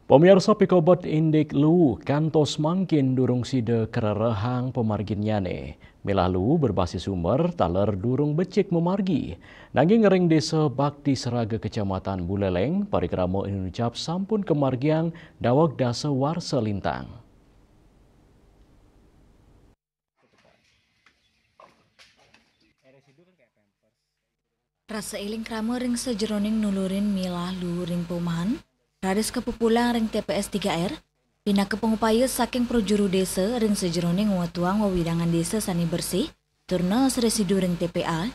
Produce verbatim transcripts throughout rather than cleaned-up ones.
Pamiarsa, pikobet indik luu kantos mangkin durung sida karerehang pamarginnyane. Milah luu berbasis sumber taler durung becik mamargi. Nanging ring Desa Bakti Seraga, Kecamatan Buleleng, parikrama inucap sampun kamargiang daweg dasa warsa lintang. Rasa eling krama ring sajeroning nulurin milah luu ring paumahan, raris kapupulang ring T P S tiga R, pinaka pangupaya saking prajuru desa ring sajeroning ngwetuang wewidangan desa sane bersih, tur naas residu ring T P A.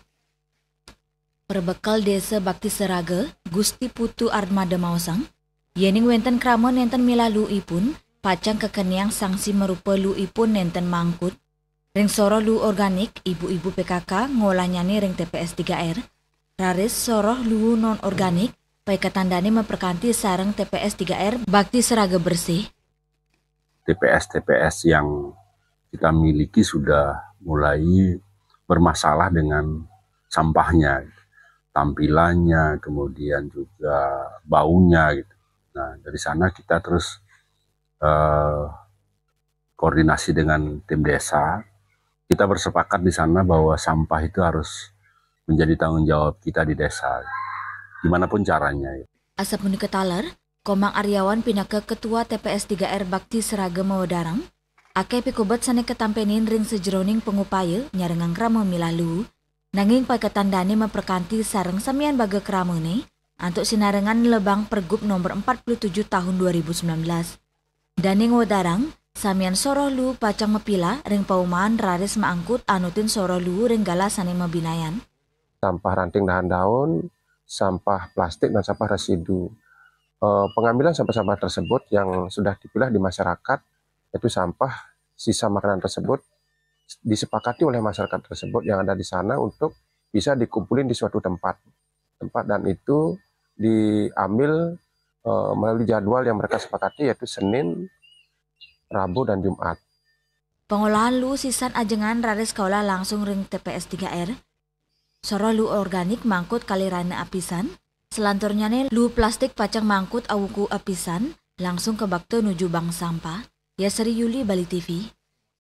Perbekel Desa Bakti Seraga, Gusti Putu Armada maosang, yening wenten krama nenten milah luuipun, pacang kakeniang sanksi marupa luuipun nenten mangkut. Ring soroh luu organik, ibu-ibu P K K ngolahnyane ring T P S tiga R, raris soroh luu non-organik, paiketan dane maprakanti sareng T P S tiga R Bakti Seraga Bersih. T P S-T P S yang kita miliki sudah mulai bermasalah dengan sampahnya, tampilannya, kemudian juga baunya gitu. Nah, dari sana kita terus, eh, koordinasi dengan tim desa. Kita bersepakat di sana bahwa sampah itu harus menjadi tanggung jawab kita di desa, gimana pun caranya. Asapunika taler, Komang Aryawan pinaka Ketua T P S tiga R Bakti Seraga mawedarang, akeh pikobet sane katampenin ring sajeroning pangupaya nyarengang krama milah luu, nanging paiketan dane maprakanti sareng samian baga kramane, antuk sinarengan nlebang Pergub nomor empat puluh tujuh tahun dua ribu sembilan belas. Dane ngwedarang, samian soroh luu pacang mapilah ring paumahan raris maangkut anutin soroh luu ring galah sane mabinayan. Sampah ranting dahan daun, sampah plastik, dan sampah residu. Eh, pengambilan sampah-sampah tersebut yang sudah dipilah di masyarakat, yaitu sampah sisa makanan tersebut, disepakati oleh masyarakat tersebut yang ada di sana untuk bisa dikumpulin di suatu tempat. Tempat dan itu diambil, eh, melalui jadwal yang mereka sepakati, yaitu Senin, Rabu, dan Jumat. Pangolahan luu sisan ajengan raris kaolah langsung ring T P S tiga R. Soroh luu organik mangkut kalih rahina apisan, salanturnyane luu plastik pacang mangkut awuku apisan, langsung kabakta nuju bank sampah. Yasri Yuli, Bali T V.